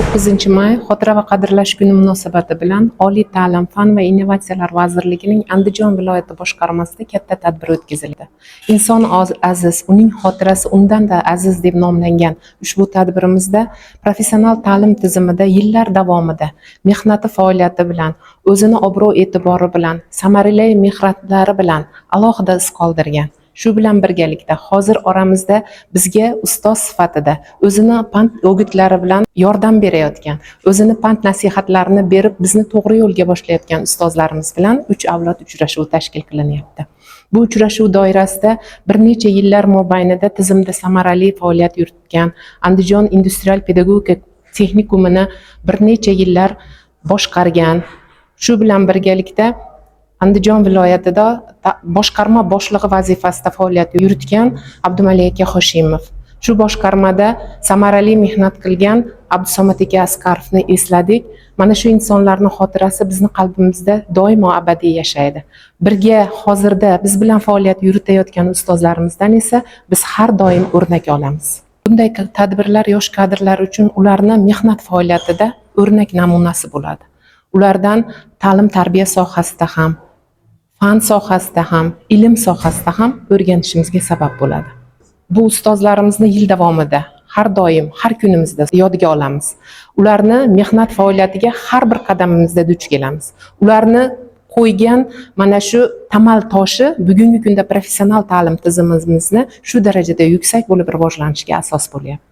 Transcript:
9 may Xotira va qadrlash kuni munosabati bilan Oliy ta'lim, fan va innovatsiyalar vazirligining Andijon viloyati boshqarmasida katta tadbir o'tkazildi. "Inson aziz, uning xotirasi undanda aziz" deb nomlangan ushbu tadbirimizda professional ta'lim tizimida yillar davomida mehnati, faoliyati bilan, o'zini obro' e'tibori bilan, samarali mehnatlari bilan alohida iz qoldirgan, shu bilan birgalikda hozir oramizda bizga ustoz sifatida o'zini pand o'gitlari bilan yordam berayotgan, o'zini pand nasihatlarini berib, bizni to'g'ri yo'lga boshlayotgan ustozlarimiz bilan "Uch avlod uchrashuvi" tashkil qilinyapti. Bu uchrashuv doirasida bir necha yillar mobaynida tizimda samarali faoliyat yuritgan, Andijon industrial pedagogika texnikumini bir necha yillar boshqargan, shu bilan birgalikda Andijon viloyatida boshqarma boshlig'i vazifasida faoliyat yuritgan Abdumalik aka Hoshimov, shu boshqarmada samarali mehnat qilgan Abdusamad aka Asqarovni esladik. Mana shu insonlarni xotirasi bizni qalbimizda doimo abadiy yashaydi. Birga hozirda biz bilan faoliyat yuritayotgan ustozlarimizdan esa biz har doim o'rnak olamiz. Bunday tadbirlar yosh kadrlar uchun ularni mehnat faoliyatida o'rnak namunasi bo'ladi. Ulardan ta'lim tarbiya sohasida ham, fan sohasida ham, ilm sohasida ham o'rganishimizga sabab bo'ladi. Bu ustozlarimizni yil davomida har doim, har kunimizda yodga olamiz. Ularni mehnat faoliyatiga har bir qadamimizda duch kelamiz. Ularni qo'ygan mana shu tamal toshi bugungi kunda professional ta'lim tizimimizni shu darajada yuksak bo'lib rivojlanishiga asos bo'lyapti.